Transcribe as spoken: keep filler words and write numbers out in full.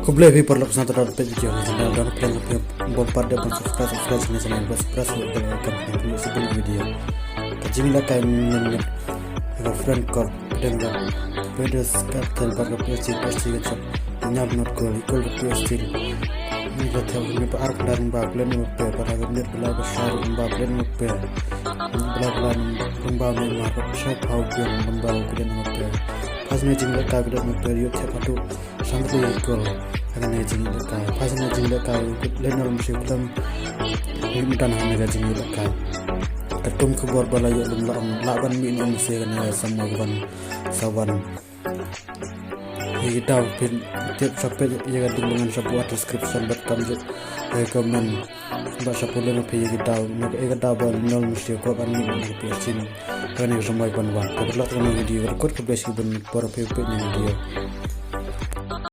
Khublei phi paralok, sngewbha don peit video na channel, don peit phi bym pat da ban subscribe, subscribe na channel, bad press the bell icon ban peit sibun video. Ka jingïalehkai mynmiet ka French Corp pdeng ka Paris Cartel bad ka P S G, P S G ka jop ñiaw not goal, equal to P S G. Ni la thep ni ba ar khyndai ryngbah, Kylian Mbappe ba la ka minit ba lai ba shai ryngbah Kylian Mbappe. Ba lai ba lai ryngbah Neymar, ba shai phaw biang ryngbah Kylian Mbappe. Phai sha ka jingïalehkai, Kylian Mbappe ïoh thep haduh san tylli ki goal ha kane ka jingïalehkai. Phai sha ka jingïalehkai, Lionel Messi u khlem mih madan ha kane ka jingïalehkai. Katkum khubor ba la ïoh lum, la ong lah ban mih na Messi ha kane ka summer ban sa wan. Ïa ki daw phin tip, sa peit ïa ka link ba ngan sa buh ha description bad kumjuh ïa ka comment. Bad sa pule ma phi ïa ki daw, ïa ka daw ba Lionel Messi u kwah ban mih na ka P S G ha kane ka summer ban wan. Te paralok, kane ka video ka dang kut, khublei shibun para phi peit ïa ka video.